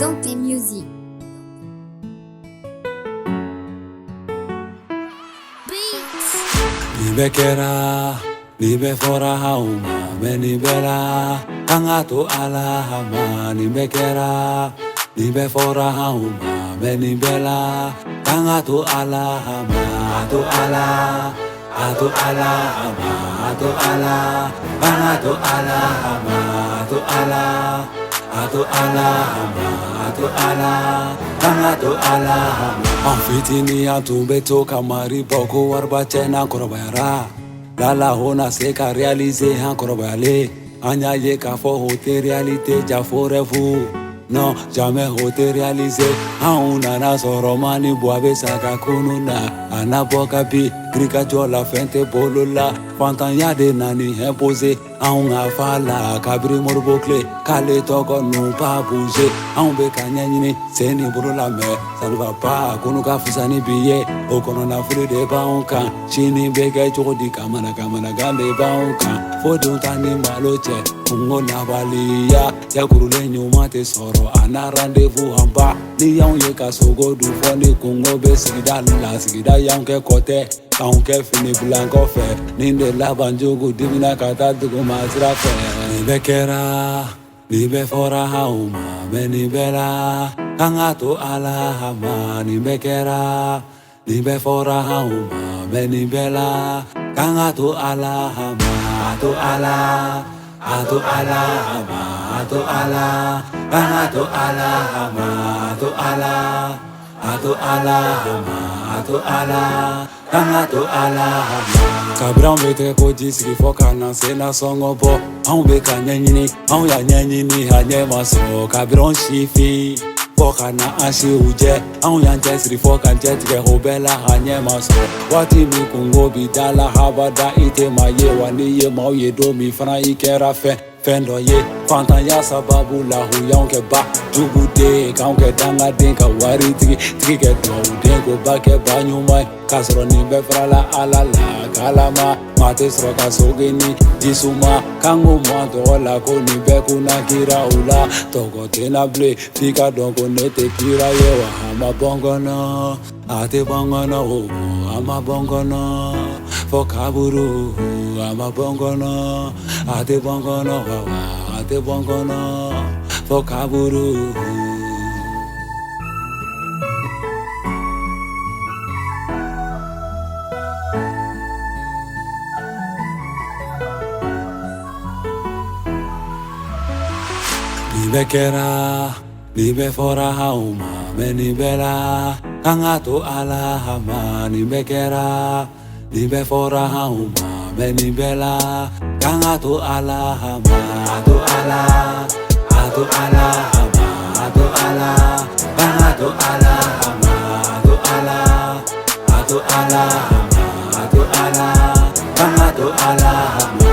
Dante Music. Nin bɛɛ kɛra, nin bɛɛ fɔra anw ma, mais nin bɛɛ la, an ka to Ala ma. Nin bɛɛ kɛra, nin bɛɛ fɔra anw ma, mais nin bɛɛ la, an ka to Ala ma. A to Ala, a to Ala ma, a to Ala, an ka to Ala ma, a to Ala, a to Ala ma, a to Ala, an ka to Ala ma. An fitinin an tun bɛ to ka mari bɔ ko wariba cɛ n'an kɔrɔbayara lala o na se ka réaliser. An kɔrɔbayalen, an y'a ye k'a fɔ o tɛ réalité, ja faux rêve, non, jamais o tɛ réaliser. Anw nana sɔrɔ mani bɔ a bɛ sa ka kunu na, a na bɔ ka bi girikajɔ la, fɛn tɛ bolo la. Fantanya de nani imposer anw ka fa la kabiri Moribo tile k'ale tɔgɔ n'u pas bouger. Anw bɛ ka ɲɛɲini sen ni bolo la, mais ça ne va pas. Kunu ka fisa ni bi ye, o kɔnɔna fili de b'anw kan. Sini bɛ kɛ cogo di? Kamana kamanagan de b'anw kan, fo dun ta ni malo cɛ kungo nabaliya. Cɛkurulen ɲuman tɛ sɔrɔ a na rendez-vous en bas. Ni y'anw ye ka sogo dun fɔ ni kungo bɛ sigida la, sigida y'anw kɛ kɔtɛ, k'anw kɛ fini bilan kɔfɛ. Nin de laban jugu dimina ka taa duguma sira fɛ. Nin bɛɛ kɛra, nin bɛɛ fɔra anw ma, mais nin bɛɛ la, an ka to Ala ma. Nin bɛɛ kɛra, nin bɛɛ fɔra anw ma, mais nin bɛɛ la, k'an ka to Ala ma. A to Ala, a to Ala ma, a to Ala, an ka to Ala ma, a to Ala, a to Ala ma, a to Ala, an ka to Ala ma. Kabiri anw bɛ tɛgɛ ko ji sigi fɔ ka na se na sɔngɔ bɔ, anw bɛ ka ɲɛɲini, anw y'a ɲɛɲini, a ɲɛ ma sɔrɔ. Kabiri anw sifin fɔ ka na an siw jɛ, anw y'an cɛsiri fɔ k'an cɛ tigɛ, o bɛɛ la a ɲɛ ma sɔrɔ. Waati min kungo bi da la habada, i tɛ maa ye wa, n'i ye maaw ye don min fana, i kɛra fɛn fɛn dɔ ye. Fantanya sababu la, u y'anw kɛ ba jugu den, k'anw kɛ dangaden, ka wari tigi tigi kɛ dugawuden, ko ba kɛ ba ɲuman ye, k'a sɔrɔ nin bɛɛ farala Ala la. Kalama maa tɛ sɔrɔ ka soge ni jisuma k'an ko mɔ an tɔgɔ la ko nin bɛɛ kunna kira u la tɔgɔ tɛna bilen, f'i ka dɔn ko ne tɛ kira ye wa. A ma bɔ n kɔnɔ, a tɛ bɔ n kɔnɔ o, a ma bɔ n kɔnɔ fɔ kaburu. A ma bɔ n kɔnɔ, a tɛ bɔ n kɔnɔ wa, a tɛ bɔ n kɔnɔ fɔ kaburu. Nin bɛɛ kɛra, nin bɛɛ fɔra anw ma, mais nin bɛɛ la, k'an ka to Ala ma. Nin bɛɛ kɛra, nin bɛɛ fɔra anw ma, mais nin bɛɛ la, k'an ka to Ala ma. A to Ala, a to Ala ma, a to Ala, k'an ka to Ala ma, a to Ala, a to Ala ma, a to Ala, k'an ka to Ala ma.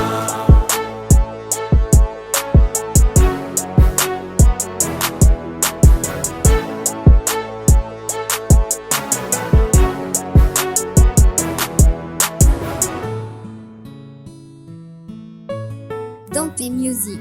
Dante Music.